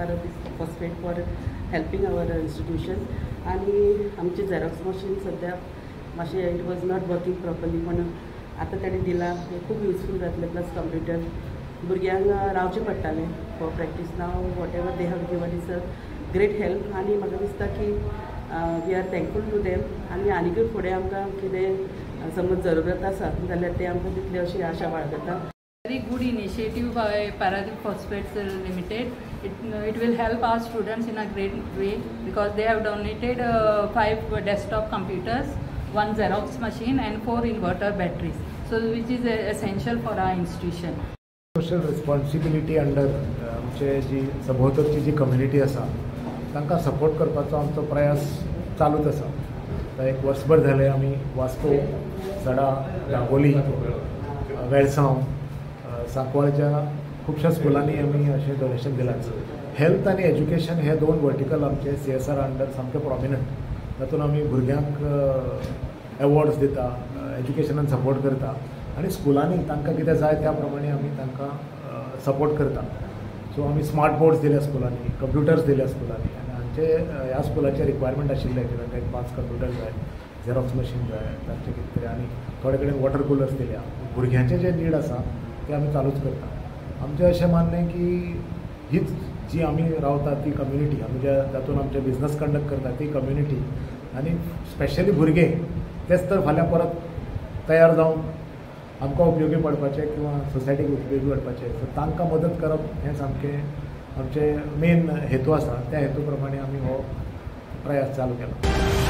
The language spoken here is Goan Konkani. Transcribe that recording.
Paradip Phosphate for helping our institution. आनी आमचे झेरॉक्स मशीन सद्या मातशें it was not working properly, पण आतां ताणें दिलां, हें खूब युजफूल जातलें. प्लस कंप्युटर भुरग्यांक रावचें पडटालें for practice. Now whatever they have given is a great help. आनी म्हाका दिसता की we are thankful to them. आनी आनीकूय फुडें आमकां कितें समज जरुरत आसा जाल्यार ते आमकां दितले अशी आशा बाळगता. Very good initiative by Paradip Phosphates Limited. It will help our students in a great way because they have donated 5 desktop computers, 1 Xerox machine and 4 inverter batteries, so which is essential for our institution. Social responsibility under आमचे जी सभोवतरची जी कम्युनिटी आसा तांकां सपोर्ट करपाचो आमचो प्रयास चालूच आसा. आतां एक वर्सभर जालें आमी वास्को, सडा, दाबोली, वेळसांव, सांकवाळच्या खुबश्या स्कुलांनी आमी अशें डोनेशन दिलां. हेल्थ आनी एज्युकेशन हे दोन वर्टिकल आमचे CSR under सामके प्रोमिनंट. तातूंत आमी भुरग्यांक एवॉर्ड्स दिता, एज्युकेशनान सपोर्ट करता आनी स्कुलांनी तांकां कितें जाय त्या प्रमाणे आमी तांकां सपोर्ट करता. सो आमी स्मार्ट बोर्ड्स दिल्या स्कुलांनी, कंप्युटर्स दिल्या स्कुलांनी. आनी हांचे ह्या स्कुलाचे रिक्वायरमेंट आशिल्लें की तांकां एक 5 कंप्युटर जाय, झेरॉक्स मशीन जाय, तांचे कितें तरी, आनी थोडे कडेन वॉटर कुलर्स दिल्या. भुरग्यांचे जे नीड आसा ते आमी चालूच करता. आमचें अशें मानणें की हीच जी आमी रावता ती कम्युनिटी, आमी ज्या जातून आमचे बिजनस कंडक्ट करता ती कम्युनिटी आनी स्पेशली भुरगे तेच तर फाल्यां परत तयार जावन आमकां उपयोगी पडपाचे किंवा सोसायटीक उपयोगी पडपाचे. सो तांकां मदत करप हें सामकें आमचें मेन हेतू आसा. त्या हेतू प्रमाणे आमी हो प्रयास चालू केला.